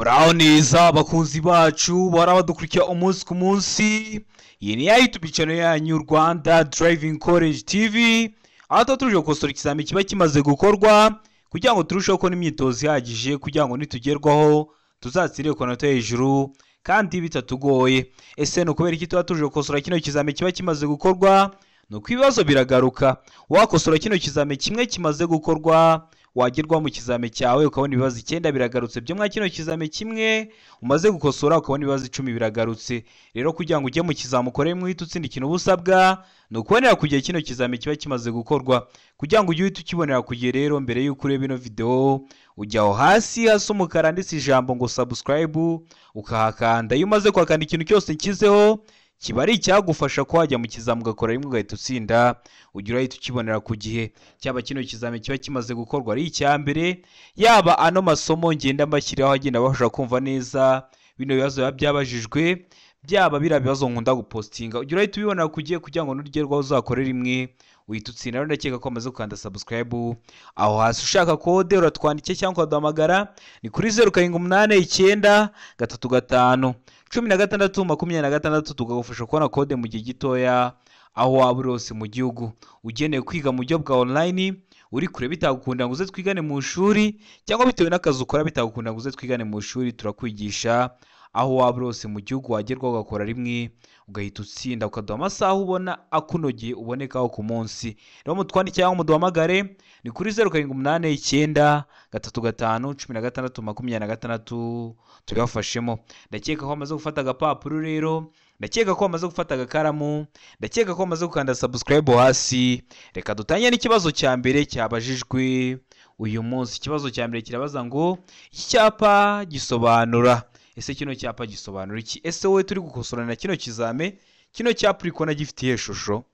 Muraho neza abakunzi bacu bahora badukurikira umunsi ku munsi. Iyi ni ya YouTube channel yanyu Rwanda Driving College TV, aho tuba tuje gukosora ikizami kiba kimaze gukorwa kugira ngo turusheho kubona imyitozo ihagije, kugira ngo nitugerwaho tuzatsinde ku manota hejuru kandi bitatugoye. Ese ni ukubera iki tuba tuje gukosora kino kizami kiba kimaze gukorwa? Ni uko ibibazo biragaruka. Wakosora kino kizami kimwe kimaze gukorwa, wagerwa mu kizami cyawe ukabona ibibazo 9 biragarutse byo mwa kino kizami kimwe umaze gukosora, ukabona ibibazo 10 biragarutse. Rero kugira ngo ujye mu kizami ukore mwihita utsinda ikintu ubusabwa ni ukubonera ku gihe kino kizami kiba kimaze gukorwa. Kugira ngo ujye uhita ukibonera ku gihe rero, mbere y'uko ureba ino video ujya aho hasi hasa umukara handitse ijambo ngo subscribe ukahakanda. Iyo umaze kuhakanda, ikintu cyose nshyizeho kiba ari icyagufasha ko wajya mu kizami ugakora rimwe ugahita utsinda, ujya urahita ukibonera ku gihe. Cyaba kino kizami kiba kimaze gukorwa ari icya mbere, yaba ano masomo ngenda mbashyiraho agenda abafasha kumva neza bino bibazo biba byabajijwe, byaba biriya bibazo nkunda gupostinga, ujya urahita ubibonera ku gihe kugira ngo nugerwaho uzakore rimwe uhita utsinda. Rero ndakeka ko wamaze gukanda subscribe aho hasi. Ushaka kode uratwandikiye cyangwa ukaduhamagara ni kuri 0789 35 16 26, tukagufasha kubona kode mu gihe gitoya aho waba uri hose mu gihugu. Ukeneye kwiga mu buryo bwa online, uri kure bitagukunda ngo uze twigane mu ishuri, cyangwa bitewe n'akazi ukora bitagukunda ngo uze twigane mu ishuri, turakwigisha aho waba uri hose mu gihugu. Wagerwaho ugakora rimwe ugahita utsinda, ukaduha amasaha ubona akunogeye ubonekaho ku munsi. Rero mutwandike cyangwa muduhamagare ni kuri 0789 35 16 26, tubibafashemo. Ndakeka ko wamaze gufata agapapuro rero, ndakeka ko wamaze gufata agakaramu, ndakeka ko wamaze gukanda subscribe hasi. Reka dutangire n'ikibazo cya mbere cyabajijwe uyu munsi. Ikibazo cya mbere kirabaza ngo iki cyapa gisobanura. Ese kino cyapa gisobanura iki? Ese wowe turi gukosorana kino kizame, kino cyapa uri kubona gifite iyihe shusho?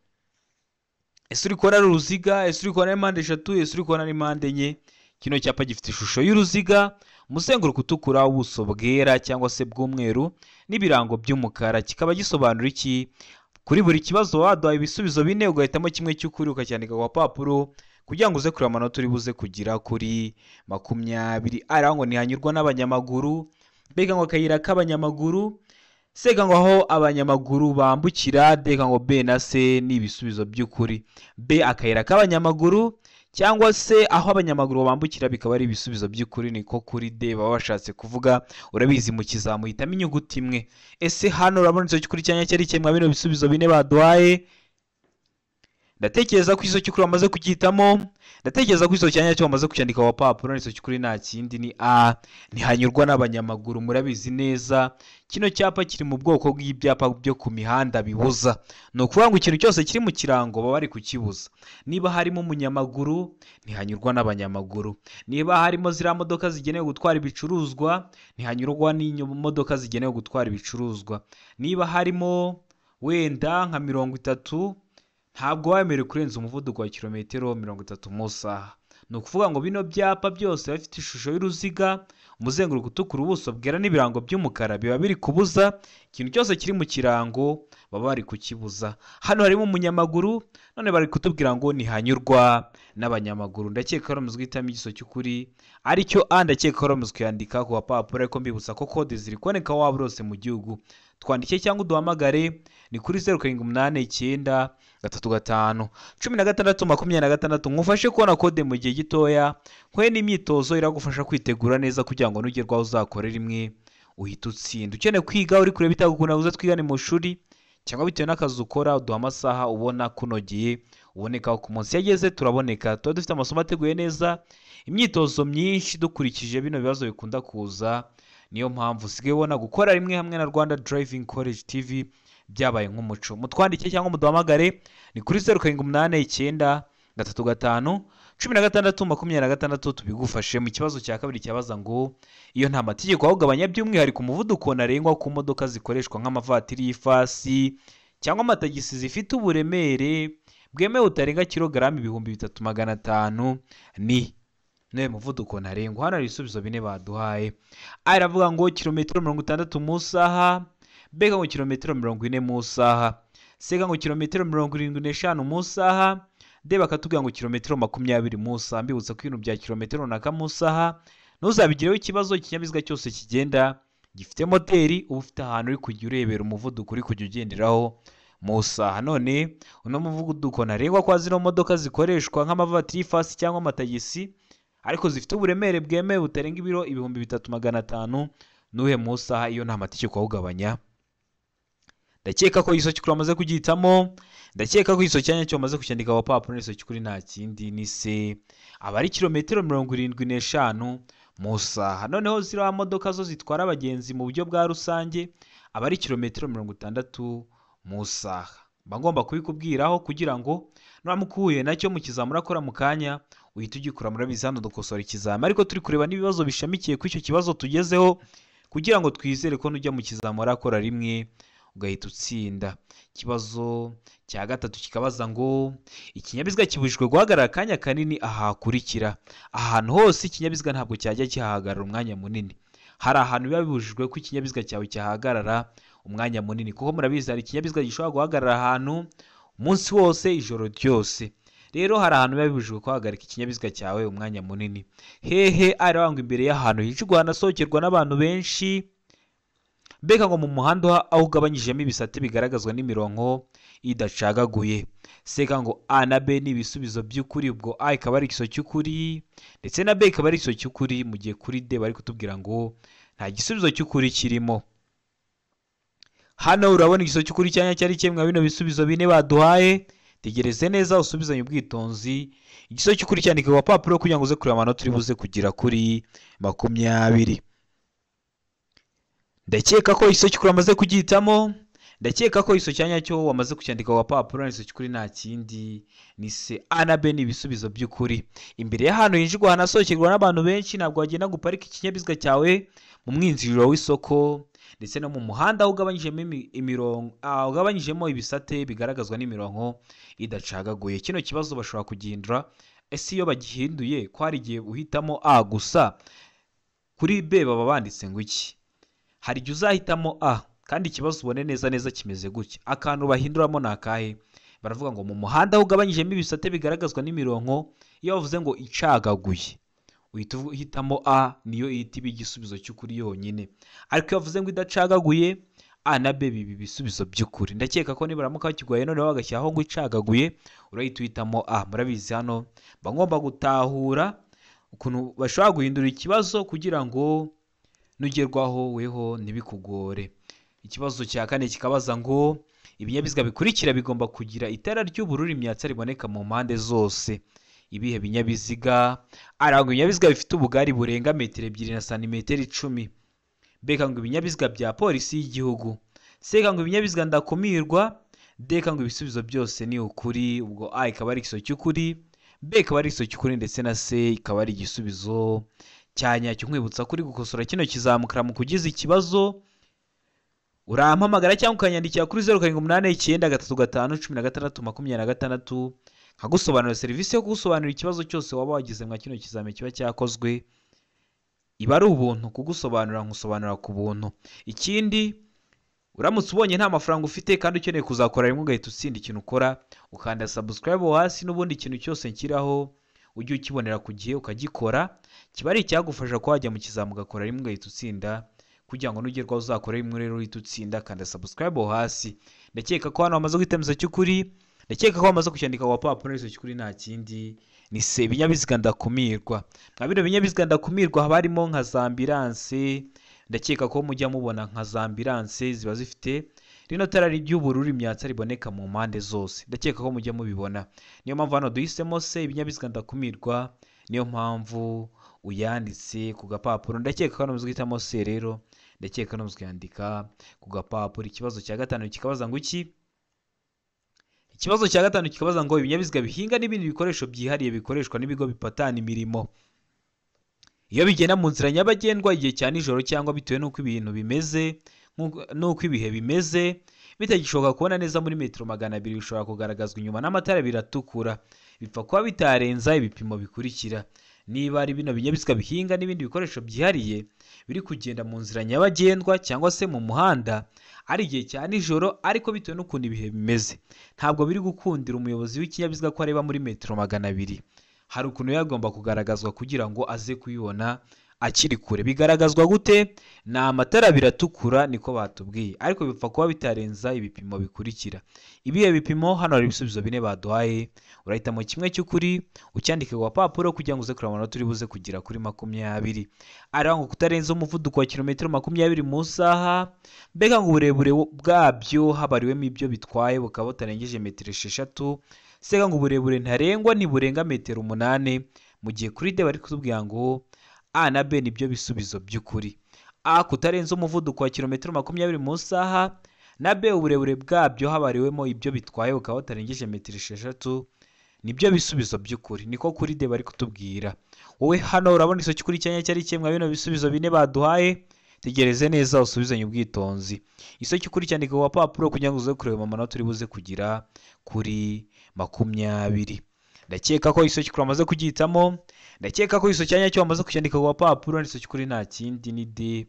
Ese uri kubona ari uruziga? Ese uri kubona ari mpande 3? Ese uri kubona ari mpande 4? Kino cyapa gifite ishusho y'uruziga, umuzenguruko utukura, ubuso bwera cyangwa se bw'umweru n'ibirango by'umukara. Kikaba gisobanura iki? Kuri buri kibazo waduhaye ibisubizo 4, ugahitamo kimwe cy'ukuri ukacyandika ku gapapuro kugira ngo uze kureba amanota uri buze kugira kuri 20. Ari ngo ntihanyurwa n'abanyamaguru, mbega ngo akayira k'abanyamaguru, sega ngo aho abanyamaguru bambukira, deka ngo B na C ni ibisubizo by'ukuri. B akayira k'abanyamaguru cyangwa se aho abanyamaguru bambukira bikaba ari ibisubizo by'ukuri, niko kuri D baba bashatse kuvuga. Urabizi mu kizamu hitamo inyuguti imwe. Ese hano urabona icyo cy'ukuri cyanya cyari kimwe bino bisubizo 4 baduhaye? Ndatekereza ko iso cy'ukuri wamaze kugihitamo, ndatekereza ko iso cyanya cyo wamaze kucyandika ku papuro. Iso cy'ukuri nta kindi ni A, ntihanyurwa n'abanyamaguru. Murabizi neza kino cyapa kiri mu bwoko bw'ibyapa byo ku mihanda bibuza. Ni ukuvuga ngo ikintu cyose kiri mu kirango baba bari kukibuza. Niba harimo umunyamaguru ntihanyurwa n'abanyamaguru, niba harimo ziriya modoka zigenewe gutwara ibicuruzwa ntihanyurwa n'imodoka zigenewe gutwara ibicuruzwa, niba harimo wenda nka 30 ntabwo wemerewe kurenza umuvuduko wa kilometero 30 mu isaha. Ni ukuvuga ngo bino byapa byose bifite ishusho y'uruziga, umuzenguruko utukura, ubuso bwera n'ibirango by'umukara, biba biri kubuza ikintu cyose kiri mu kirango, baba bari kukibuza. Hano harimo umunyamaguru, none bari kutubwira ngo ntihanyurwa n'abanyamaguru. Ndakeka ko wamaze guhitamo igiso cy'ukuri aricyo A. Ndakeka ko wamaze kuyandika ku gapapuro, ariko mbibutsa ko kode ziri kuboneka aho waba uri hose mu gihugu. Twandike cyangwa uduhamagare ni kuri 0789 35 16 26, nkufashe kubona kode mu gihe gitoya. Nkwe n'imyitozo iragufasha kwitegura neza kugira ngo nugerwaho uzakore rimwe uhita utsinda. Ukeneye kwiga uri kureba bitagukunda uze twigane mu ishuri, cyangwa bitewe n'akazi ukora uduha amasaha ubona kunogeye uboneka ku munsi yageze turaboneka. Tuba dufite amasomo ateguye neza, imyitozo myinshi dukurikije bino bibazo bikunda kuza. Niyo mpamvu usigaye ubona gukora rimwe hamwe na Rwanda Driving College TV byabaye nk'umuco. Mutwandike cyangwa muduhamagare ni kuri 0789 35 16 26, tubigufashe. Mu kibazo cya kabiri cyabaza ngo iyo nta mategeko ahugabanya by'umwihariko umuvuduko ntarengwa ku modoka zikoreshwa nk'amavatiri y'ifasi cyangwa amatagisi zifite uburemere bwemewe butarenga kilogarama 3500 ni niwe muvuduko ntarengwa. Hano hari ibisubizo 4 baduhaye. A iravuga ngo kilometero 60 mu isaha, B ngo kilometero 40 mu isaha, C ngo kilometero 75 mu isaha, D bakatubwira ngo kilometero 20 mu isaha. Mbibutsa ko ibintu bya kilometero runaka mu isaha Ntuzabigireho ikibazo, ikinyabiziga cyose kigenda gifite moteri uba ufite ahantu uri kujya urebera umuvuduko uri kujya ugenderaho mu saha. None uno muvuduko ntarengwa kwa zino modoka zikoreshwa nk'amavatiri fasi cyangwa amatagisi ariko zifite uburemere bwemewe butarenga ibiro 3500 n'uhe mu saha iyo nta mategeko awugabanya. Ndakeka ko igiso cy'ukuri wamaze kugihitamo, ndakeka ko igiso cyanya cyo wamaze kucyandika ku papuro, n'igiso cy'ukuri nta kindi ni se aba ari kilometero 75 mu saha. Noneho ziriya modoka zo zitwara abagenzi mu buryo bwa rusange aba ari kilometero 60 mu saha. Mba ngomba kubikubwiraho kugira ngo nuramuka uhuye nacyo mu kizami urakora mu kanya uhita ugikora. Murabizi hano dukosora ikizami ariko turi kureba n'ibibazo bishamikiye kuri icyo kibazo tugezeho kugira ngo twizere ko nujya mu kizami urakora rimwe ugahita utsinda. Ikibazo cya gatatu kikabaza ngo ikinyabiziga kibujijwe guhagarara akanya kanini ahakurikira. Ahantu hose ikinyabiziga ntabwo cyajya kihahagarara umwanya munini. Hari ahantu biba bibujijwe ko ikinyabiziga cyawe cyahagarara umwanya munini, kuko murabizi hari ikinyabiziga gishobora guhagarara ahantu umunsi wose ijoro ryose. Rero hari ahantu biba bibujijwe guhagarika ikinyabiziga cyawe umwanya munini. Hehe arangwa imbere y'ahantu hinjirwa hanasohokerwa n'abantu benshi, mbega ngo mu muhanda aho ugabanyijemo ibisate bigaragazwa n'imirongo idacagaguye. Seka ngo A na B ni ibisubizo by'ukuri, ubwo A ikaba ari igisubizo cy'ukuri ndetse na B ikaba ari igisubizo cy'ukuri, mu gihe kuri D bari kutubwira ngo nta gisubizo cy'ukuri kirimo. Hano urabona igisubizo cy'ukuri cyanya cyari kimwe bino bisubizo bine baduhaye. Tegereze neza usubizanye ubwitonzi. Igisubizo cy'ukuri cyandike ku papuro kugira ngo uze kureba amanota uri buze kugira kuri 20. Ndakeka ko igisubizo cy'ukuri wamaze kugihitamo, ndakeka ko igisubizo cyanya cyo wamaze kucyandika ku papuro, igisubizo cy'ukuri nta kindi ni se. A na B ni ibisubizo by'ukuri. Imbere y'ahantu hinjirwa hanasohokerwa n'abantu benshi, ntabwo wagenda ngo uparike ikinyabiziga cyawe mu mwinjiriro w'isoko ndetse no mu muhanda aho ugabanyijemo imirongo, ugabanyijemo ibisate bigaragazwa n'imirongo idacagaguye. Kino kibazo bashobora kugihindura. Ese iyo bagihinduye ko hari igihe uhitamo A gusa, kuri B baba banditse ngo iki? Hari igihe uzahitamo A kandi ikibazo ubone neza neza kimeze gutya. Akantu bahinduramo ni akahe? Baravuga ngo mu muhanda aho ugabanyijemo ibisate bigaragazwa n'imirongo, iyo bavuze ngo icagaguye uhita uhitamo A, niyo ihita iba igisubizo cy'ukuri yonyine. Ariko iyo bavuze ngo idacagaguye, A na B biba ibisubizo by'ukuri. Ndakeka ko nibaramuka bakiguhaye noneho bagashyiraho ngo icagaguye, urahita uhitamo A. Murabizi hano mba ngomba gutahura ukuntu bashobora guhindura ikibazo kugira ngo nugerwaho weho ntibikugore. Ikibazo cya kane kikabaza ngo ibinyabiziga bikurikira bigomba kugira itara ry'ubururu imyatsa riboneka mu mpande zose. Ibihe binyabiziga? Arangwa ibinyabiziga bifite ubugari burenga metero 2 na santimetero 10. B ngo ibinyabiziga bya polisi y'igihugu. C ngo ibinyabiziga ndakumirwa. D ngo ibisubizo byose ni ukuri. Ubwo A ikaba ari igisubizo cy'ukuri, B ikaba ari igisubizo cy'ukuri ndetse na C ikaba ari igisubizo cya nyacyo. Nkwibutsa kuri gukosora kino kizamukara mu kugiza ikibazo urampamagara cyangwa ukanyandikira kuri 0789 35 16 26 nkagusobanurira serivisi yo kugusobanurira ikibazo cyose waba wagize mwa kino kizami kiba cyakozwe. Iba ari ubuntu kugusobanurira, nkusobanurira ku buntu. Ikindi, uramutse ubonye nta mafaranga ufite kandi ukeneye kuzakora rimwe ugahita utsinda, ikintu ukora ukanda subscribe hasi, n'ubundi ikintu cyose nshyiraho ujye ukibonera ku gihe ukagikora, kiba ari icyagufasha ko wajya mu kizami ugakora rimwe ugahita utsinda, kugira ngo nugerwaho uzakora rimwe rero uhite utsinda. Kanda subscribe hasi. Ndakeka ko hano wamaze guhitamo cy'ukuri, ndakeka ko wamaze kucyandika ku papuro, igisubizo cy'ukuri nta kindi ni se ibinyabiziga ndakumirwa. Nka bino binyabiziga ndakumirwa haba harimo nka za ambilanse, ndakeka ko mujya mubona nka za ambilanse ziba zifite rino tara ry'ubururu imyatsa riboneka mu mpande zose, ndakeka ko mujya mubibona. Niyo mpamvu hano duhisemo se ibinyabiziga ndakumirwa, niyo mpamvu uyanditse ku gapapuro. Ndakeka ko hano muzi guhitamo se rero, ndakeka hano muzi kuyandika ku gapapuro. Ikibazo cya gatanu kikabaza ngo iki? Ikibazo cya gatanu kikabaza ngo ibinyabiziga bihinga n'ibindi bikoresho byihariye bikoreshwa n'ibigo bipatana imirimo iyo bigenda mu nzira nyabagendwa igihe cya nijoro cyangwa bitewe n'uko ibintu bimeze n'uko ibihe bimeze bitagishoboka kubona neza muri metero 200 bishobora kugaragazwa inyuma n'amatara abiri atukura, bipfa kuba bitarenza ibipimo bikurikira. Niba ari bino binyabiziga bihinga n'ibindi bikoresho byihariye biri kugenda mu nzira nyabagendwa cyangwa se mu muhanda ari igihe cya nijoro ariko bitewe n'ukuntu ibihe bimeze ntabwo biri gukundira umuyobozi w'ikinyabiziga ko areba muri metero 200, hari ukuntu yagomba kugaragazwa kugira ngo aze kuyibona akiri kure. Bigaragazwa gute? Ni amatara abiri atukura niko batubwiye, ariko bipfa kuba bitarenza ibipimo bikurikira. Ibihe bipimo? Hano hari ibisubizo bine baduhaye, urahitamo kimwe cy'ukuri ucyandike ku gapapuro kugira ngo uze kureba amanota uri buze kugira kuri 20. Ariko ngo kutarenza umuvuduko wa kilometero 20 mu isaha, mbega ngo uburebure bwabyo habariwemo ibyo bitwaye bukaba butarengeje metero 6, sega ngo uburebure ntarengwa ntiburenga metero 8, mu gihe kuri D bari kutubwira ngo A na B nibyo bisubizo by'ukuri. A kutarenza umuvuduko wa kilometero 20 mu isaha, na B uburebure bwabyo habariwemo ibyo bitwaye bukaba butarengeje metero 6 nibyo bisubizo by'ukuri, niko kuri D bari kutubwira. Wowe hano urabona isoki kuri cyanya cyari kimwe bino bisubizo bine baduhaye, tegereze neza usubizanye ubwitonzi. Isoki kuri cyandika ku gapapuro kugira ngo uze kureba amanota uri buze kugira kuri 20. Ndakeka ko isoki kuri amaze kugihitamo, ndakeka ko isoki cyanya cyo wamaze kucyandika ku gapapuro, isoki kuri nta kindi ni D.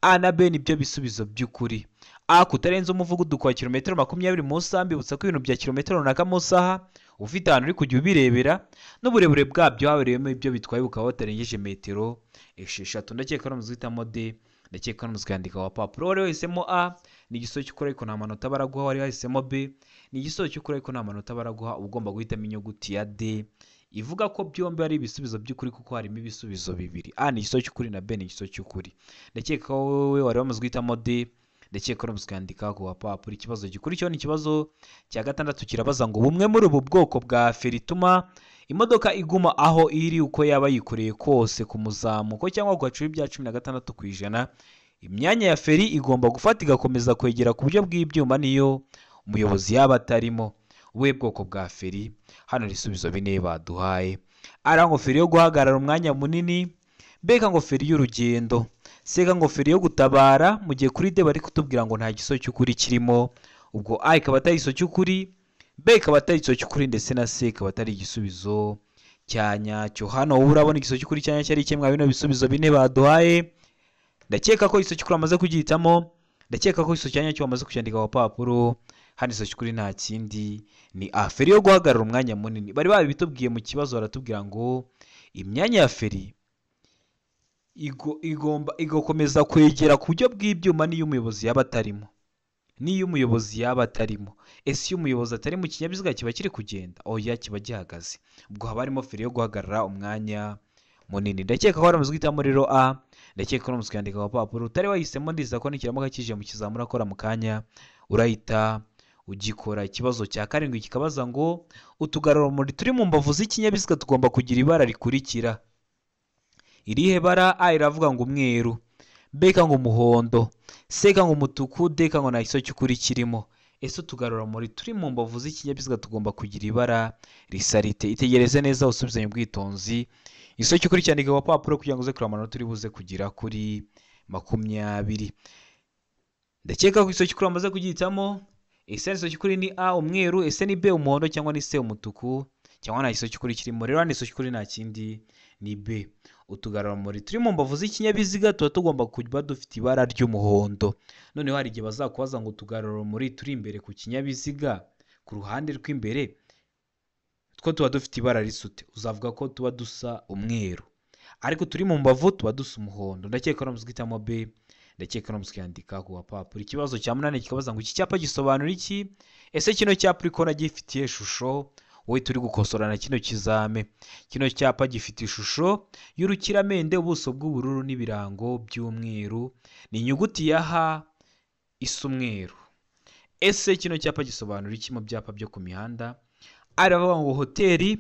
A na B nibyo bisubizo by'ukuri. A kutarenza umuvuduko wa kilometero 20 mu isaha, mbibutsa ko ibintu bya kilometero runaka mu isaha ufite ahantu uri kujya ubirebera, n'uburebure bwabyo habereyemo ibyo bitwaye bukaba butarengeje metero 6. Ndakeka ko muzi D, ndakeka ko muzi kwandika wa papuro. Wari wahisemo A ni igisozo cy'ukuri ariko nta manota baraguha, wari wahisemo B ni igisozo cy'ukuri ariko nta manota baraguha, uba ugomba guhitamo inyuguti ya D ivuga ko byombi ari ibisubizo by'ukuri kuko harimo ibisubizo bibiri. A ni igisozo cy'ukuri na B ni igisozo cy'ukuri. Ndakeka ko wowe wari wamaze guhitamo D, ndakeka ko muzi kwandika ku gapapuro. Ikibazo gikurikiyeho ni ikibazo cya 6 kirabaza ngo bumwe muri ubu bwoko bwa feri ituma imodoka iguma aho iri uko yaba yikoreye kose ku muzamuko cyangwa ku gacuri bya 16%, imyanya ya feri igomba gufata igakomeza kwegera ku buryo bw'ibyuma niyo umuyobozi yaba atarimo. Ubuhe bwoko bwa feri? Hano ibisubizo bine baduhaye. Ari ngo feri yo guhagarara umwanya munini, mbega ngo feri y'urugendo, sega ngo feri yo gutabara, mu gihe kuri D bari kutubwira ngo nta gisozo cy'ukuri kirimo. Ubwo A ikaba atari igisozo cy'ukuri, B ikaba atari igisozo cy'ukuri, ndetse na C ikaba atari igisubizo cya nyacyo. Hano wowe urabona igisozo cy'ukuri cya nyacyo ari kimwe bino bisubizo bine baduhaye. Ndakeka ko igisozo cy'ukuri amaze kugihitamo, ndakeka ko igisozo cya nyacyo wamaze kucyandika ku gapapuro. Hano igisozo cy'ukuri nta kindi ni A, feri yo guhagarara umwanya munini. Bari babitubwiye mu kibazo, baratubwira ngo imyanya ya feri igomba igakomeza kwegera ku buryo bw'ibyuma niyo umuyobozi yaba atarimo. Niyo umuyobozi yaba atarimo. Ese iyo umuyobozi atari mu kinyabiziga kiba kiri kugenda? Oya, kiba gihagaze. Ubwo haba harimo feri yo guhagarara umwanya munini. Ndakeka ko waramaze guhitamo rero A, ndakeka ko waramaze kwandika ku gapapuro. Utari wahisemo ndiza ko nikiramuka kije mu kizamura akora mu kanya urahita ugikora. Ikibazo cya 7 kikabaza ngo utugarurarumuri turi mu mbavu z'ikinyabiziga tugomba kugira ibara rikurikira. Irihe bara? A iravuga ngo umweru, B ngo umuhondo, C ngo umutuku, D ngo nta gisozo cy'ukuri kirimo. Ese utugarurarumuri turi mu mbavu z'ikinyabiziga tugomba kugira ibara risa rite? Itegereze neza usubizanye ubwitonzi. Igisozo cy'ukuri cyandika ku gapapuro kugira ngo uze kureba amanota uri buze kugira kuri 20. Ndakeka ko igisozo cy'ukuri wamaze kugihitamo. Ese igisozo cy'ukuri ni A umweru, ese ni B umuhondo, cyangwa ni C umutuku, cyangwa nta gisozo cy'ukuri kirimo? Rero hano igisozo cy'ukuri nta kindi ni B. Utugarurarumuri turi mu mbavu z'ikinyabiziga tuba tugomba kuba dufite ibara ry'umuhondo. Noneho hari igihe bazakubaza ngo utugarurarumuri turi imbere ku kinyabiziga ku ruhande rw'imbere two tuba dufite ibara risute, uzavuga ko tuba dusa umweru, ariko turi mu mbavu tuba dusa umuhondo. Ndakeka ko namaze guhitamo B, ndakeka ko namaze kuyandika ku gapapuro. Ikibazo cya 8 kikabaza ngo iki cyapa gisobanura iki? Ese kino cyapa uri kubona gifitiye ishusho? Wowe turi gukosorana kino kizame. Kino cyapa gifite ishusho y'urukiramende, ubuso bw'ubururu n'ibirango by'umweru, ni inyuguti ya H isa umweru. Ese kino cyapa gisobanura iki mu byapa byo ku mihanda? A iravuga ngo hoteli,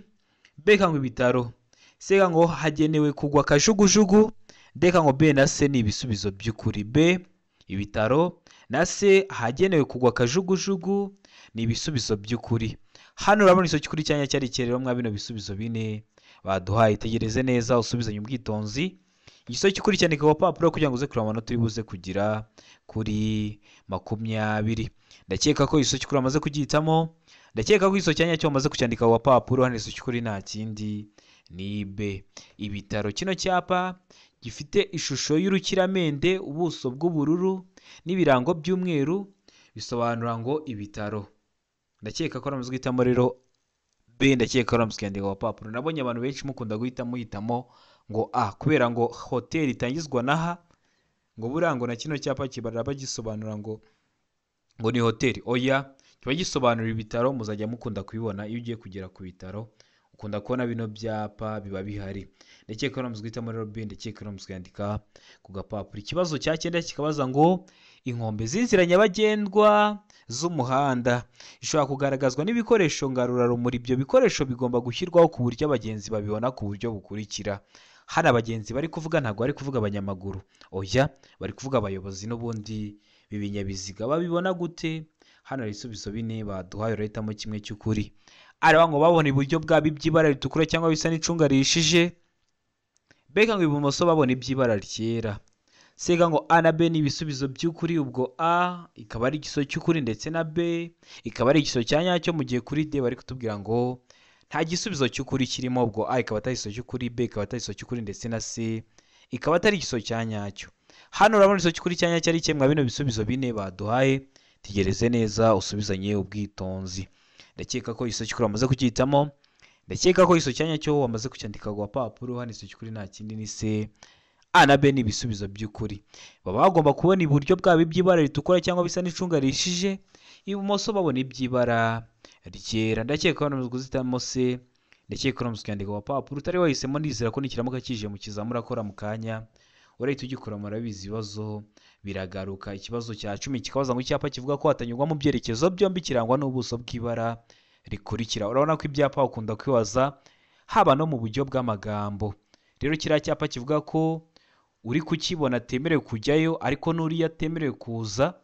B ngo ibitaro, C ngo hagenewe kugwa kajugujugu, D ngo B na C ni ibisubizo by'ukuri. B ibitaro na C hagenewe kugwa kajugujugu ni ibisubizo by'ukuri. Hano urabona igisozo cy'ukuri cyanya cyari rero mwa bino bisubizo bine baduhaye. Itegereze neza usubizanye ubwitonzi. Igisozo cy'ukuri cyandika ku gapapuro kugira ngo uze kureba amanota uri buze kugira kuri 20. Ndakeka ko igisozo cy'ukuri wamaze kugihitamo, ndakeka ko igisozo cyanya cyo wamaze kucyandika ku gapapuro. Hano igisozo cy'ukuri nta kindi ni B ibitaro. Kino cyapa gifite ishusho y'urukiramende, ubuso bw'ubururu n'ibirango by'umweru, bisobanura ngo ibitaro. Ndakeka ko namaze guhitamo rero B, ndakeka ko namaze kwandika ku gapapuro. Nabonye abantu benshi mukunda guhita muhitamo ngo A kubera ngo hoteli itangizwa na H, ngo buriya ngo na kino cyapa kibaraba bagisobanura ngo ni hoteli. Oya, kiba gisobanura ibitaro, muzajya mukunda kubibona iyo ugiye kugera ku bitaro ukunda kubona bino byapa biba bihari. Ndakeka ko guhitamo rero B, ndakeka ko yandika ku gapapuro. Ikibazo cya 9 kikabaza ngo inkombe z'inzira nyabagendwa z'umuhanda ishobora kugaragazwa n'ibikoresho ngarurarumuri. Ibyo bikoresho bigomba gushyirwaho ku buryo abagenzi babibona ku buryo bukurikira. Hano abagenzi bari kuvuga ntabwo bari kuvuga abanyamaguru, oya, bari kuvuga abayobozi n'ubundi b'ibinyabiziga. Babibona gute? Hano hari ibisubizo 4 baduhaye, urahitamo kimwe cy'ukuri. Araba ngo babona iburyo bwabo iby'ibara ritukura cyangwa bisa n'icunga rihishije, B ngo ibumoso babona iby'ibara ryera, C ngo A na B ni ibisubizo by'ukuri, ubwo A ikaba ari igisubizo cy'ukuri ndetse na B ikaba ari igisubizo cya nyacyo, mu gihe kuri D bari kutubwira ngo nta gisubizo cy'ukuri kirimo, ubwo A ikaba atari igisubizo cy'ukuri, B ikaba atari igisubizo cy'ukuri ndetse na C ikaba atari igisubizo cya nyacyo. Hano urabona igisubizo cy'ukuri cya nyacyo ari kimwe bino bisubizo 4 baduhaye. Tegereze neza usubizanye ubwitonzi. Ndakeka ko igisubizo cy'ukuri wamaze kucyitamo, ndakeka ko igisubizo cya nyacyo wamaze kucyandika ku gapapuro. Hano igisubizo cy'ukuri nta kindi ni C. A na B ni ibisubizo by'ukuri. Baba bagomba kubona iburyo bwabo iby'ibara ritukura cyangwa bisa n'icunga rihishije, ibumoso babona iby'ibara ryera. Ndakeka ko hano kuzitamo C, ndakeka ko kuyandika ku gapapuro. Utari wahisemo ndizera ko nikiramuka kije mu kizamura urakora mu kanya, urahita ugikora, murabizi ibibazo biragaruka. Ikibazo cya 10 kikabaza ngo icyapa kivuga ko hatanyurwa mu byerekezo byombi kirangwa n'ubuso bw'ibara rikurikira. Urabona ko ibyapa ukunda kwibaza haba no mu buryo bw'amagambo. Rero kiriya cyapa kivuga ko uri kukibona atemerewe kujyayo ariko n'uriya atemerewe kuza,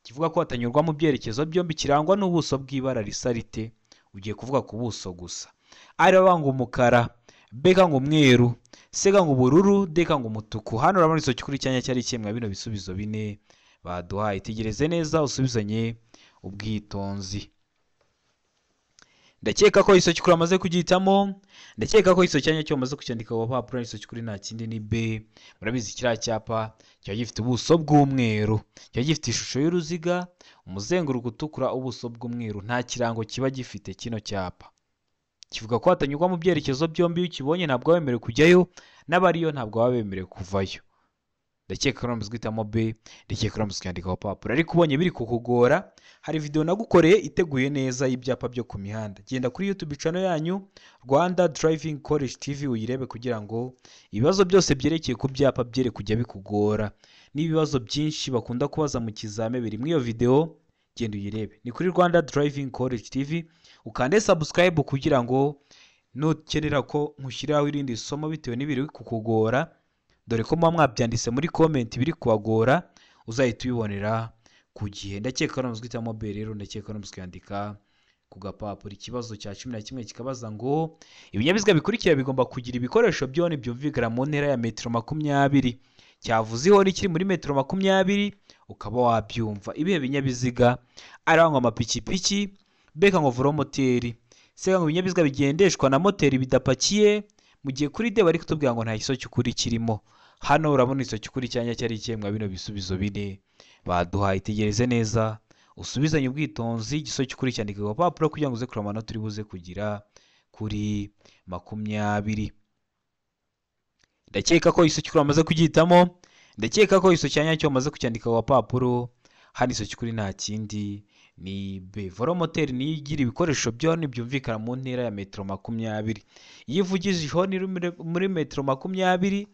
kivuga ko hatanyurwa mu byerekezo byombi kirangwa n'ubuso bw'ibara risa rite? Ugiye kuvuga ku buso gusa. Ari ngo umukara, B ngo umweru, C ngo ubururu, D ngo umutuku. Hano urabona igisubizo cy'ukuri cya nyacyo ari kimwe bino bisubizo 4 baduhaye. Tegereze neza usubizanye ubwitonzi. Ndakeka ko igisubizo cy'ukuri wamaze kugihitamo, ndakeka ko igisubizo cya nyacyo wamaze kucyandika ku gapapuro. Igisubizo cy'ukuri nta kindi ni B. Murabizi kiriya cyapa kiba gifite ubuso bw'umweru, kiba gifite ishusho y'uruziga, umuzenguruko utukura, ubuso bw'umweru, nta kirango kiba gifite kino cyapa. Kivuga ko hatanyurwa mu byerekezo byombi, iyo ukibonye ntabwo wemerewe kujyayo, n'abariyo ntabwo baba bemerewe kuvayo. Ndakeka ko uramaze guhitamo B, ndakeka ko uramaze kuyandika ku gapapuro. Ariko ubonye biri kukugora, hari video nagukoreye iteguye neza y'ibyapa byo ku mihanda. Genda kuri YouTube channel yanyu Rwanda Driving College TV uyirebe kugira ngo ibibazo byose byerekeye ku byapa byere kujya bikugora. N'ibibazo byinshi bakunda kubaza mu kizame biri muri iyo video, genda uyirebe. Ni kuri Rwanda Driving College TV, ukande subscribe kugira ngo nukenera ko nkushyiraho irindi somo bitewe n'ibiri kukugora, dore ko muba mwabyanditse muri comment biri kubagora, uzahita ubibonera ku gihe. Ndakeka ko uramaze guhitamo B rero, ndakeka ko uramaze kuyandika ku gapapuro. Ikibazo cya 11 kikabaza ngo ibinyabiziga bikurikira bigomba kugira ibikoresho byone byumvikana mu ntera ya metero 20. Cyavuze ihoni kiri muri metero 20 ukaba wabyumva. Ibihe binyabiziga? Arangwa amapikipiki, B ngo velomoteri, C ngo ibinyabiziga bigendeshwa na moteri bidapakiye, mu gihe kuri D bari kutubwira ngo nta gisubizo cy'ukuri kirimo. Hano urabona igisubizo cy'ukuri cya nyacyo ari kimwe bino bisubizo 4 baduhaye. Tegereze neza usubizanye ubwitonzi, igisubizo cy'ukuri cyandika ku gapapuro kugira ngo uze kureba amanota uri buze kugira kuri 20. Ndakeka ko igisubizo cy'ukuri wamaze kugihitamo, ndakeka ko igisubizo cya nyacyo wamaze kucyandika ku gapapuro. Hano igisubizo cy'ukuri nta kindi ni B. Velomoteri niyo igira ibikoresho byone byumvikana mu ntera ya metero 20. Iyo ivugije ihoni muri metero 20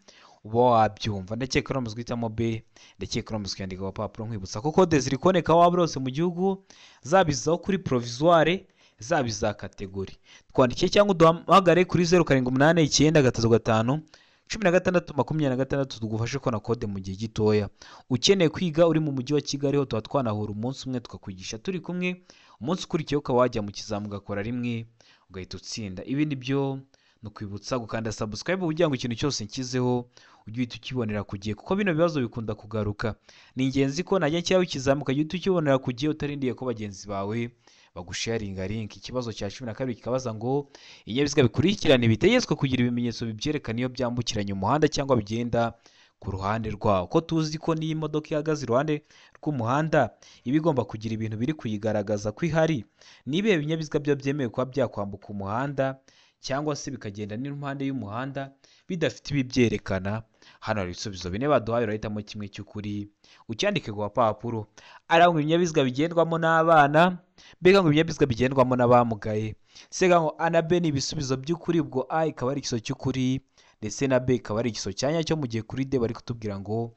uba wabyumva. Ndakeka ko uramaze guhitamo B, ndakeka ko uramaze kuyandika ku gapapuro. Nkwibutsa ko kode ziri kuboneka waba hose mu gihugu, zaba izo kuri provisoire, zaba iza kategori. Twandikiye cyangwa uduhamagare kuri 0 7 8 9 3 5 16 26 tugufashe kubona kode mu gihe gitoya. Ukeneye kwiga uri mu mujyi wa Kigali ho tuba twanahura umunsi umwe tukakwigisha turi kumwe, umunsi ukurikiyeho ukaba wajya mu kizami ugakora rimwe ugahita utsinda. Ibi ni byo ni ukwibutsa gukanda subscribe kugira ngo ikintu cyose nshyizeho ujye uhita ukibonera ku gihe, kuko bino bibazo bikunda kugaruka. Ni ingenzi ko najya nshyiraho ikizami ukajya uhita ukibonera ku gihe utarindiye ko bagenzi bawe bagusharinga link. Ikibazo cya 12 kikabaza ngo ibinyabiziga bikurikirana bitegetswe kugira ibimenyetso bibyerekana iyo byambukiranya umuhanda cyangwa bigenda ku ruhande rwawo. Ko tuzi ko n'iyo imodoka ihagaze iruhande rw'umuhanda iba igomba kugira ibintu biri kuyigaragaza ko ihari. Ni ibihe binyabiziga byo byemewe kuba byakwambuka umuhanda cyangwa se bikagenda n'impande y'umuhanda bidafite ibibyerekana. Hano hari ibisubizo bine baduhaye, urahitamo kimwe cy'ukuri ucyandike ku gapapuro. Arangwa ibinyabiziga bigendwamo n'abana, mbega ngo ibinyabiziga bigendwamo n'abamugaye. Sega ngo A na B ni ibisubizo by'ukuri, ubwo A ikaba ari igisubizo cy'ukuri ndetse na B ikaba ari igisubizo cya nyacyo, mu gihe kuri D bari kutubwira ngo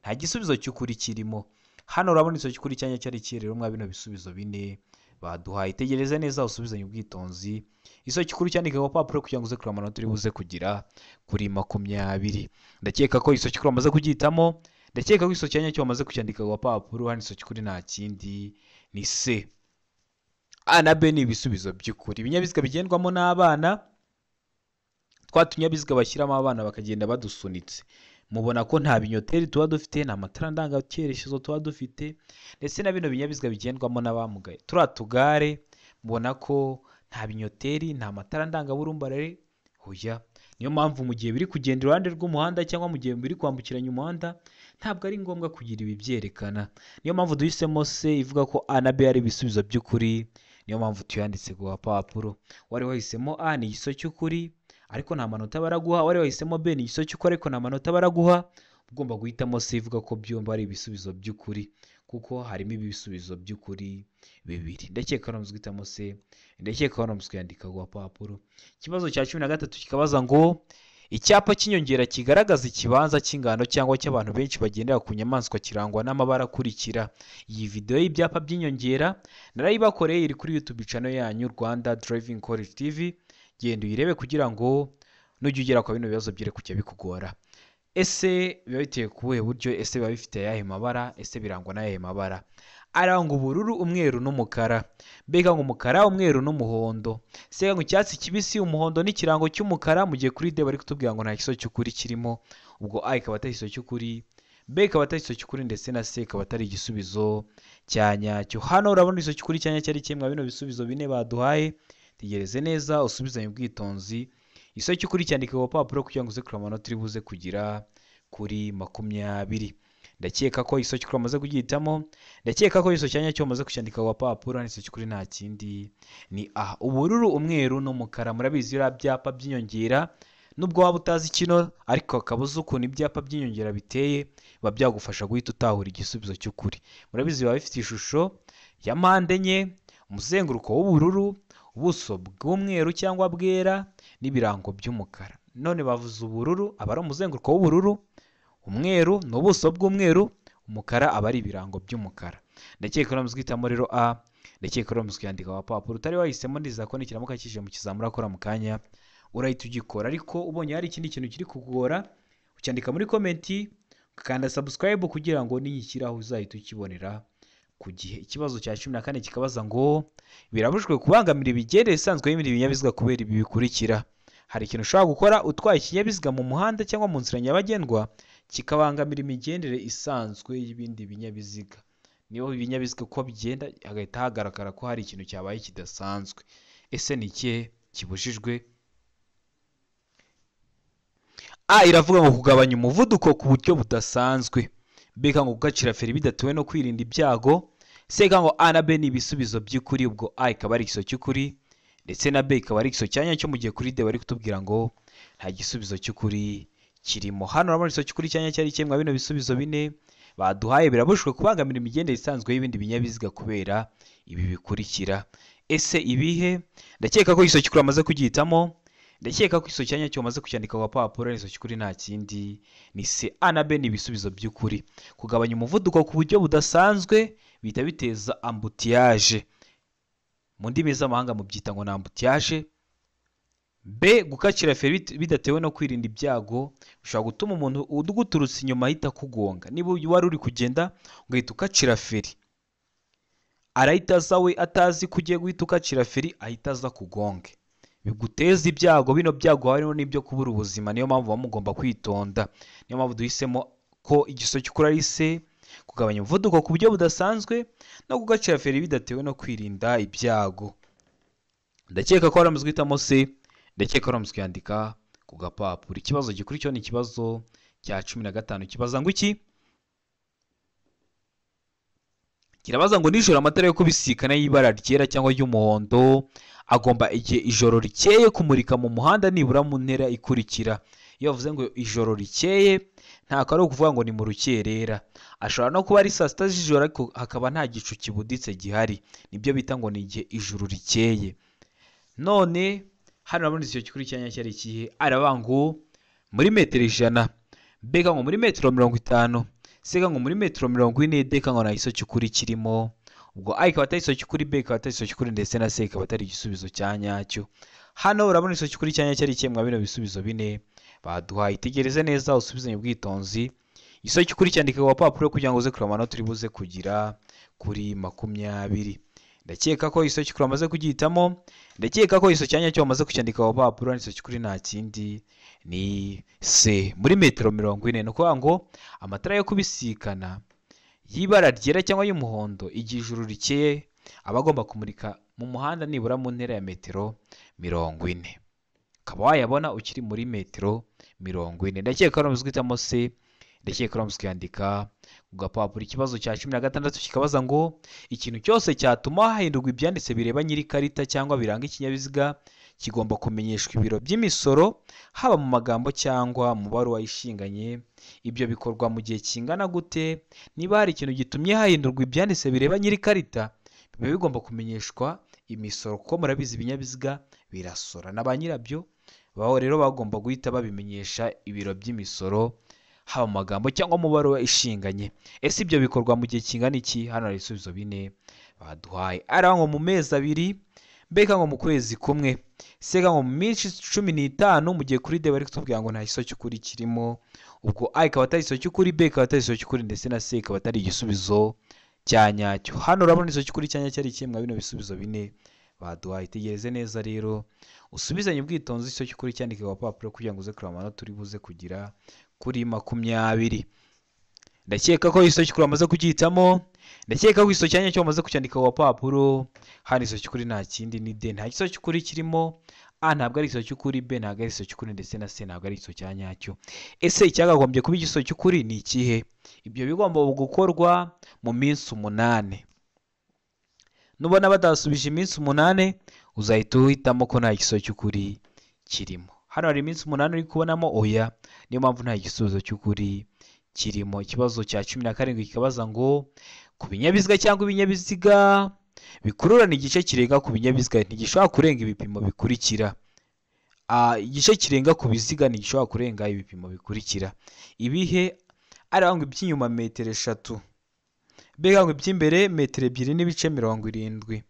nta gisubizo cy'ukuri kirimo. Hano urabona igisubizo cy'ukuri cya nyacyo ari ikihe rero mwa bino bisubizo bine baduhaye? Tegereze neza usubizanye ubwitonzi igisubizo cy'ukuri cyandike ku gapapuro kugira ngo uze kureba amanota uri buze kugira kuri 20. Ndakeka ko igisubizo cy'ukuri wamaze kugihitamo, ndakeka ko igisubizo cya nyacyo wamaze kucyandika ku gapapuro. Hano igisubizo cy'ukuri nta kindi ni C. A na B ni ibisubizo by'ukuri. Ibinyabiziga bigendwamo n'abana, twa tunyabiziga bashyiramo abana bakagenda badusunitse, mubona ko nta binyoteri tuba dufite, nta matara ndangacyerekezo tuba dufite, ndetse na bino binyabiziga bigendwamo n'abamugaye, turiya tugare mubona ko nta binyoteri, nta matara ndangaburumbarare, hoya. Niyo mpamvu mu gihe biri kugenda iruhande rw'umuhanda cyangwa mu gihe biri kwambukiranya umuhanda ntabwo ari ngombwa kugira ibi byerekana. Niyo mpamvu duhisemo C ivuga ko A na B ari ibisubizo by'ukuri, niyo mpamvu tuyanditse ku gapapuro. Wari wahisemo A ni igisubizo cy'ukuri ariko nta manota baraguha, wari wahisemo B ni igisubizo cy'ukuri ariko nta manota baraguha, ugomba guhitamo C ivuga ko byombi ari ibisubizo by'ukuri kuko harimo ibisubizo by'ukuri bibiri. Ndakeka ko guhitamo C, ndakeka ko kuyandika ku gapapuro. Ikibazo cya 13 kikabaza ngo icyapa cy'inyongera kigaragaza ikibanza cy'ingano cyangwa cy'abantu benshi bagendera ku nyamaswa kirangwa n'amabara akurikira. Iyi video y'ibyapa by'inyongera narayibakoreye, iri kuri YouTube channel yanyu Rwanda Driving College TV, genda uyirebe kugira ngo nujya ugera kwa bino bibazo byere kujya bikugora. Ese biba biteye ku buhe buryo? Ese biba bifite ayahe mabara? Ese birangwa n'ayahe mabara? Arangwa ubururu, umweru n'umukara. Mbega ngo umukara, umweru n'umuhondo. Sega ngo icyatsi kibisi, umuhondo n'ikirango cy'umukara, mu gihe kuri D bari kutubwira ngo nta gisubizo cy'ukuri kirimo. Ubwo A ikaba atari igisubizo cy'ukuri, B ikaba atari igisubizo cy'ukuri ndetse na C ikaba atari igisubizo cya nyacyo. Hano urabona igisubizo cy'ukuri cya nyacyo ari kimwe bino bisubizo bine baduhaye. Tegereze neza usubizanye ubwitonzi. Igisubizo cy'ukuri cyandike ku gapapuro kugira ngo uze kureba amanota uri buze kugira kuri 20. Ndakeka ko igisubizo cy'ukuri wamaze kugihitamo, ndakeka ko igisubizo cya nyacyo wamaze kucyandika ku gapapuro. Igisubizo cy'ukuri nta kindi ni A, ubururu, umweru n'umukara. Murabizi biriya byapa by'inyongera, nubwo waba utazi kino ariko akaba uzi ukuntu ibyapa by'inyongera biteye, biba byagufasha guhita utahura igisubizo cy'ukuri. Murabizi biba bifite ishusho ya mpande enye, umuzenguruko w'ubururu, ubuso bw'umweru cyangwa bwera n'ibirango by'umukara. None bavuze ubururu aba ari umuzenguruko w'ubururu, umweru ni ubuso bw'umweru, umukara aba ari ibirango by'umukara. Ndakeka ko guhitamo rero A, ndakeka ko kuyandika ku gapapuro. Utari wahisemo ndiza ko nikiramuka kije mu kizamura akora mu kanya urahita ugikora, ariko ubonye hari ikindi kintu kiri kugora ucyandika muri komenti, ukanda subscribe kugira ngo niyishyiraho uzahita ukibonera ku gihe. Ikibazo cya 14 kikabaza ngo birabujijwe kubangamira imigendere isanzwe y'ibindi binyabiziga kubera ibi bikurikira. Hari ikintu ushobora gukora utwaye ikinyabiziga mu muhanda cyangwa mu nzira nyabagendwa kikabangamira imigendere isanzwe y'ibindi binyabiziga. Niyo ibinyabiziga uko bigenda hagahita hagaragara ko hari ikintu cyabaye kidasanzwe. Ese ni ikihe kibujijwe? A iravuga ngo kugabanya umuvuduko ku buryo budasanzwe. B ngo gukacira feri bidatewe no kwirinda ibyago. C ngo A na B ni ibisubizo by'ukuri, ubwo A ikaba ari igisubizo cy'ukuri ndetse na B ikaba ari igisubizo cya nyacyo, mu gihe kuri D bari kutubwira ngo nta gisubizo cy'ukuri kirimo. Hano urabona igisubizo cy'ukuri cya nyacyo ari kimwe bino bisubizo bine baduhaye. Birabujijwe kubangamira imigendere isanzwe y'ibindi binyabiziga kubera ibi bikurikira. Ese ibihe? Ndakeka ko igisubizo cy'ukuri amaze kugihitamo, ndakeka ko igisubizo cya nyacyo wamaze kucyandika ku gapapuro. Igisubizo cy'ukuri nta kindi ni C. A na B ni ibisubizo by'ukuri. Kugabanya umuvuduko ku buryo budasanzwe bihita biteza ambutiyaje, mu ndimi z'amahanga mubyita ngo ni ambutiyaje. B gukacira feri bidatewe no kwirinda ibyago bishobora gutuma umuntu uguturutse inyuma ahita akugonga. Niba wari uri kugenda ugahita ukacira feri, arahita aza we atazi ko ugiye guhita ukacira feri, ahita aza kugonge, biguteza ibyago. Bino byago harimo n'ibyo kubura ubuzima. Niyo mpamvu mugomba kwitonda. Niyo mpamvu duhisemo ko igisubizo cy'ukuri ari C, kugabanya umuvuduko ku buryo budasanzwe no kugacira feri bidatewe no kwirinda ibyago. Ndakeka ko waramaze guhitamo C, ndakeka ko waramaze kuyandika ku gapapuro. Ikibazo gikurikiyeho ni ikibazo cya 15 kibaza ngo iki? Kirabaza ngo nijoro amatara yo kubisikana y'ibara ryera cyangwa ry'umuhondo agomba igihe ijoro rikeye kumurika mu muhanda nibura mu ntera ikurikira. Iyo bavuze ngo ijoro rikeye ntabwo ari ukuvuga ngo ni mu rukerera, ashobora no kuba ari saa sita z'ijoro ariko hakaba nta gicu kibuditse gihari, nibyo bita ngo ni igihe ijoro rikeye. None hano urabona icyo cy'ukuri cyanya cyari ikihe? Aravuga ngo muri metero 100, B ngo muri metero 50, C ngo muri metero 40, D ngo nta gisubizo cy'ukuri kirimo. Ubwo A ikaba atari igisubizo cy'ukuri, B ikaba atari igisubizo cy'ukuri, ndetse na C ikaba atari igisubizo cya nyacyo. Hano urabona igisubizo cy'ukuri cya nyacyo ari ikihe mwa bino bisubizo bine baduhaye? Itegereze neza usubizanye ubwitonzi. Igisubizo cy'ukuri cyandike ku gapapuro kugira ngo uze kureba amanota uri buze kugira kuri 20. Ndakeka ko igisubizo cy'ukuri wamaze kugihitamo, ndakeka ko igisubizo cya nyacyo wamaze kucyandika ku gapapuro. Igisubizo cy'ukuri nta kindi ni C muri metero 40. Ni ukuvuga ngo amatara yo kubisikana y'ibara ryera cyangwa y'umuhondo igihe ijuru rikeye aba agomba kumurika mu muhanda nibura mu ntera ya metero 40, ukaba wayabona ukiri muri metero 40. Ndakeka ko wamaze guhitamo C, ndakeka ko wamaze kuyandika ku gapapuro. Ikibazo cya 16 kikabaza ngo ikintu cyose cyatuma hahindurwa ibyanditse bireba nyir'ikarita cyangwa biranga ikinyabiziga kigomba kumenyeshwa ibiro by'imisoro, haba mu magambo cyangwa mu baruwa ishinganye. Ibyo bikorwa mu gihe kingana gute? Niba hari ikintu gitumye hahindurwa ibyanditse bireba nyir'ikarita, biba bigomba kumenyeshwa imisoro, kuko murabizi ibinyabiziga birasora na ba nyirabyo rero bagomba guhita babimenyesha ibiro by'imisoro, haba mu magambo cyangwa mu baruwa ishinganye. Ese ibyo bikorwa mu gihe kingana iki? Hano hari ibisubizo bine baduhaye. Aravuga ngo mu mezi 2, B ngo mu kwezi kumwe, C ngo mu minsi 15, mu gihe kuri D bari kutubwira ngo nta gisubizo cy'ukuri kirimo. Ubwo A ikaba atari igisubizo cy'ukuri, B ikaba atari igisubizo cy'ukuri, ndetse na C ikaba atari igisubizo cya nyacyo. Hano urabona igisubizo cy'ukuri cya nyacyo ari ikihe mwa bino bisubizo bine baduhaye? Itegereze neza rero usubizanye ubwitonzi igisubizo cy'ukuri cyandike ku gapapuro kugira ngo uze kureba amanota uri buze kugira kuri 20. Ndakeka ko igisubizo cy'ukuri wamaze kugihitamo, ndakeka ko igisubizo cya nyacyo wamaze kucyandika ku gapapuro. Hano igisubizo cy'ukuri nta kindi ni D, nta gisubizo cy'ukuri kirimo. A ntabwo ari igisubizo cy'ukuri, B ntabwo ari igisubizo cy'ukuri, ndetse na C ntabwo ari igisubizo cya nyacyo. Ese icyakagombye kuba igisubizo cy'ukuri ni ikihe? Ibyo bigomba gukorwa mu minsi 8. Nubona badasubije iminsi 8 uzahita uhitamo ko nta gisubizo cy'ukuri kirimo. Hano hari iminsi 8 uri kubonamo oya, niyo mpamvu nta gisubizo cy'ukuri kirimo. Ikibazo cya 17 kikabaza ngo ku binyabiziga cyangwa ibinyabiziga bikururana igice kirenga ku binyabiziga ntigishobora kurenga ibipimo bikurikira. Igice kirenga ku biziga ntigishobora kurenga ibipimo bikurikira. Ibihe? Aravuga ngo iby'inyuma metero 3, B ngo iby'imbere metero 2.70,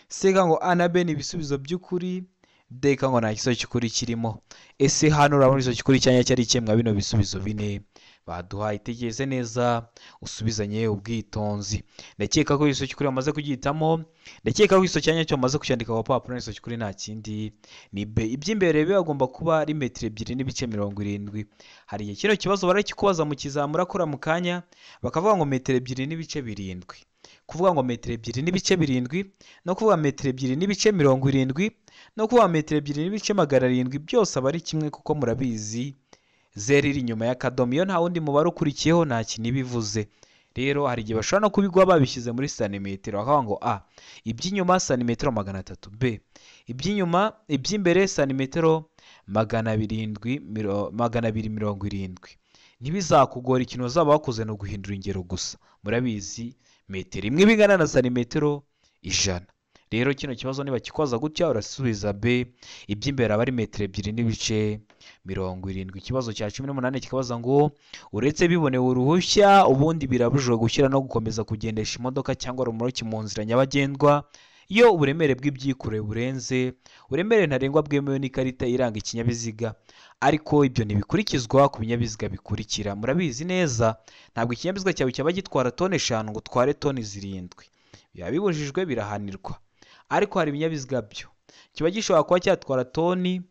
C ngo A na B ni ibisubizo by'ukuri, D ngo nta gisubizo cy'ukuri kirimo. Ese hano urabona igisubizo cy'ukuri cya nyacyo ari ikihe mwa bino bisubizo bine baduhaye? Itegereze neza usubizanye ubwitonzi. Ndakeka ko igisubizo cy'ukuri wamaze kugihitamo, ndakeka ko igisubizo cya nyacyo wamaze kucyandika ku gapapuro. Igisubizo cy'ukuri nta kindi ni B. Iby'imbere bigomba kuba ari metero 2.70. Hari igihe kino kibazo barakikubaza mu kizamura kora mu kanya bakavuga ngo metero 2.7. Kuvuga ngo metero 2.7 no kuvuga metero 2.70 no kuvuga metero 2.700 byose aba ari kimwe, kuko murabizi zeru iri inyuma y'akadomo, iyo nta wundi mubare ukurikiyeho nta kintu ibivuze. Rero hari igihe bashobora no kubigwa babishyize muri santimetero, bakavuga ngo A iby'inyuma santimetero 300, B iby'inyuma iby'imbere santimetero 770. Ntibizakugora, ikintu bazaba bakoze ni uguhindura ingero gusa. Murabizi metero imwe bingana na santimetero 100. Rero kino kibazo niba kikwaza gutya urasubiza B, iby'imbere aba ari metero 2.70. Ikibazo cya 18 kikabaza ngo uretse bibonewe uruhushya ubundi birabujijwe gushyira no gukomeza kugendesha imodoka cyangwa romoruki mu nzira nyabagendwa iyo uburemere bw'ibyikoreye burenze uburemere ntarengwa bwemewe n'ikarita iranga ikinyabiziga, ariko ibyo ntibikurikizwa ku binyabiziga bikurikira. Murabizi neza ntabwo ikinyabiziga cyawe cyaba gitwara toni 5 ngo utware toni 7, biba bibujijwe birahanirwa. Ariko hari ibinyabiziga byo kiba gishobora kuba cyatwara toni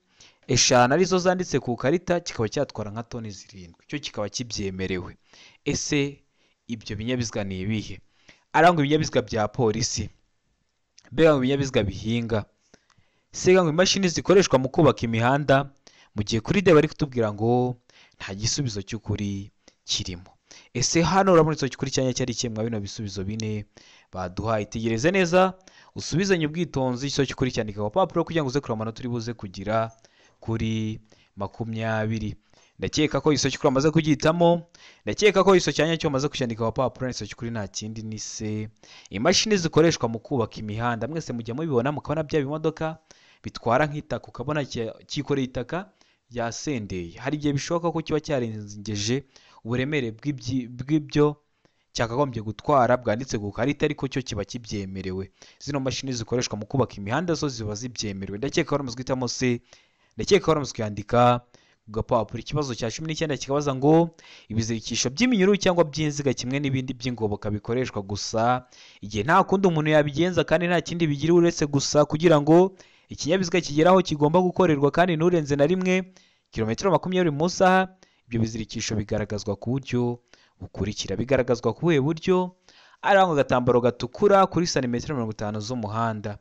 5 arizo zanditse ku karita, kikaba cyatwara nka toni 7, cyo kikaba kibyemerewe. Ese ibyo binyabiziga ni ibihe? Arangwa ibinyabiziga bya polisi, B ngo ibinyabiziga bihinga, C ngo imashini zikoreshwa mu kubaka imihanda, mu gihe kuri D bari kutubwira ngo nta gisubizo cy'ukuri kirimo. Ese hano urabona igisubizo cy'ukuri cya nyacyo ari ikihe mwa bino bisubizo bine baduhaye? Itegereze neza usubizanye ubwitonzi igisubizo cy'ukuri cyandika ku gapapuro kugira ngo uze kureba amanota uri buze kugira kuri 20. Ndakeka ko igisubizo cy'ukuri wamaze kugihitamo, ndakeka ko igisubizo cya nyacyo wamaze kucyandika ku gapapuro. Igisubizo cy'ukuri nta kindi ni C. Imashini zikoreshwa mu kubaka imihanda, mwese mujya mubibona, mukabona bya bimodoka bitwara nk'itaka, ukabona cyikoreye itaka ryasendeye. Hari igihe bishoboka ko kiba cyarengeje uburemere bw'ibyo cyakagombye gutwara bwanditse ku karita, ariko cyo kiba kibyemerewe. Zino mashini zikoreshwa mu kubaka imihanda zo ziba zibyemerewe. Ndakeka waramaze guhitamo C, ndakeka waramaze kuyandika ku gapapuro. Ikibazo cya 19 kikabaza ngo ibizirikisho by'iminyururu cyangwa by'inziga kimwe n'ibindi by'ingoboka bikoreshwa gusa igihe nta kundi umuntu yabigenza kandi nta kindi bigira uretse gusa kugira ngo ikinyabiziga kigere aho kigomba gukorerwa kandi nturenze na rimwe kilometero 20 mu isaha. Ibyo bizirikisho bigaragazwa ku buryo bukurikira. Bigaragazwa ku buhe buryo? Arangwa agatambaro gatukura kuri santimetero 50 z'umuhanda.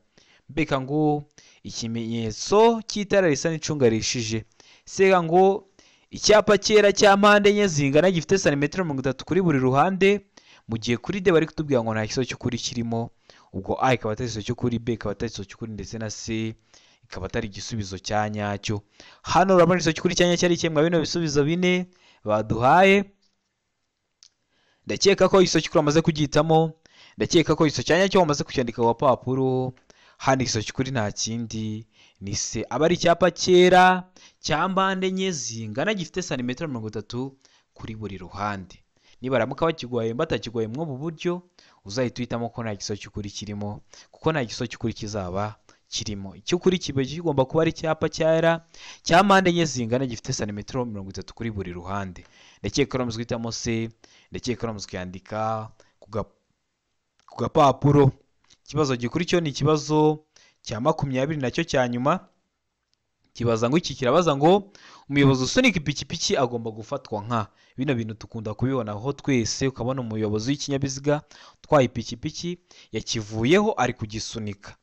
Mbega ngo ikimenyetso cy'itara risa n'icunga rishije. Sega ngo icyapa cyera cya mpande enye zingana gifite santimetero 30 kuri buri ruhande, mu gihe kuri D bari kutubwira ngo nta gisubizo cy'ukuri kirimo. Ubwo A ikaba atari igisubizo cy'ukuri, B ikaba atari igisubizo cy'ukuri, ndetse na C ikaba atari igisubizo cya nyacyo. Hano urabona igisubizo cy'ukuri cya nyacyo ari kimwe bino bisubizo bine baduhaye. Ndakeka ko igisubizo cy'ukuri wamaze kugihitamo, ndakeka ko igisubizo cya nyacyo wamaze kucyandika ku gapapuro. Hano igisubizo cy'ukuri nta kindi ni C. Aba ari icyapa cyera cya mpande enye zingana gifite santimetero 30 kuri buri ruhande. Nibaramuka bakiguhaye batakiguhaye muri ubu buryo, uzahita uhitamo ko nta gisubizo cy'ukuri kirimo, kuko nta gisubizo cy'ukuri kizaba kirimo. Icy'ukuri kiba kigomba kuba ari icyapa cyera cya mpande enye zingana gifite santimetero 30 kuri buri ruhande. Ndakeka uramaze guhitamo C, ndakeka uramaze kuyandika ku gapapuro. Ikibazo gikurikiyeho ni ikibazo cya 20 nacyo cya nyuma. Kibaza ngo iki kirabaza ngo umuyobozi usunika ipikipiki agomba gufatwa nka. Bino bintu dukunda kubibona aho twese, ukabona umuyobozi w'ikinyabiziga utwaye ipikipiki yakivuyeho ari kugisunika.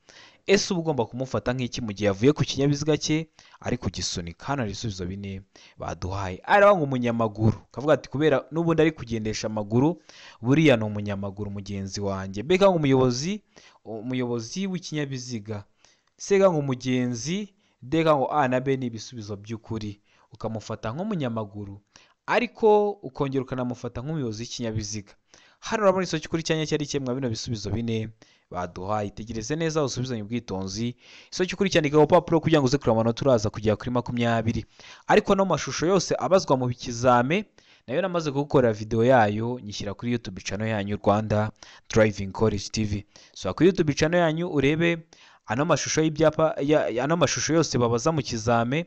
Ese uba ugomba kumufata nk'iki mu gihe yavuye ku kinyabiziga cye ari kugisunika? Hano hari ibisubizo bine baduhaye. Araba ngo umunyamaguru, kavuga ati kubera n'ubundi ari kugendesha amaguru, buriya ni umunyamaguru mugenzi wanjye. Mbega ngo umuyobozi w'ikinyabiziga, sega ngo umugenzi, deka ngo A na B ni ibisubizo by'ukuri. Ukamufata nk'umunyamaguru ariko ukongera ukanamufata nk'umuyobozi w'ikinyabiziga. Hano urabona igisubizo cy'ukuri cya nyacyo ari kimwe bino bisubizo bine baduhaye. Itegereze neza usubizanye ubwitonzi. Igisubizo cy'ukuri cyandika ku rupapuro kugira ngo uze kureba amanota uraza kugera kuri 20. Ariko no mashusho yose abazwa mu kizame nayo namaze gukorera video yayo nyishyira kuri YouTube channel yanyu Rwanda Driving College TV. So kuri YouTube channel yanyu urebe ano mashusho y'ibyapa, ano mashusho yose babaza mu kizame,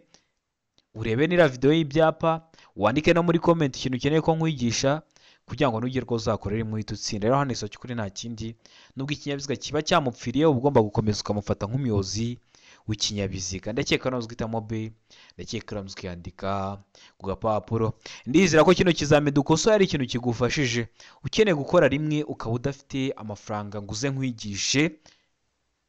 urebe nira video y'ibyapa, wandike no muri comment ikintu ukeneye ko nkwigisha kugira ngo nugerwe uzakorere mu itsinda. Rero hano igisubizo cy'ukuri nta kindi, nubwo ikinyabiziga kiba cyamupfiriye uba ugomba gukomeza ukamufata nk'umuyobozi w'ikinyabiziga. Ndakeka uramaze guhitamo B, ndakeka uramaze kuyandika ku gapapuro. Ndizera ko kino kizame dukosoye ari ikintu kigufashije. Ukeneye gukora rimwe ukaba udafite amafaranga ngo uze nkwigishe,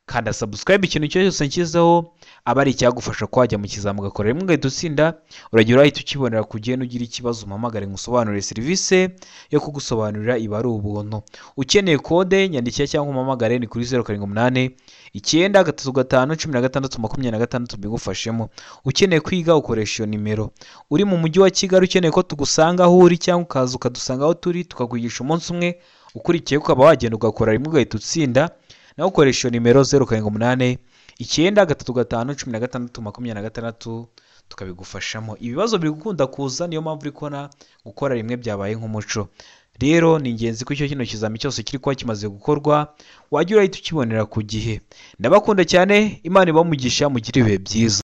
kanda subscribe. Ikintu cyose nshyizeho aba ari icyagufasha ko wajya mu kizami ugakora rimwe ugahita utsinda. Uragira urahita ukibonera ku gihe, nugira ikibazo umpamagare ngusobanurire. Serivisi yo kugusobanurira iba ari ubuntu. Ukeneye kode nyandikira cyangwa umpamagare ni kuri 078 9 3 5 16 26 mbigufashemo. Ukeneye kwiga ukoresha iyo nimero. Uri mu mujyi wa Kigali ukeneye ko tugusanga aho uri cyangwa ukaza ukadusanga aho turi tukakwigisha umunsi umwe ukurikiye, ukaba wagenda ugakora rimwe ugahita utsinda, nawe ukoresha iyo nimero 078 9 3 5 16 26 tukabigufashamo. Ibibazo biri gukunda kuza, niyo mpamvu uri kubona gukora rimwe byabaye nk'umuco. Rero ni ingenzi ko icyo kino kizami cyose kiri kuba kimaze gukorwa wajya urahita ukibonera ku gihe. Ndabakunda cyane, Imana ibahe umugisha, mugire ibihe byiza.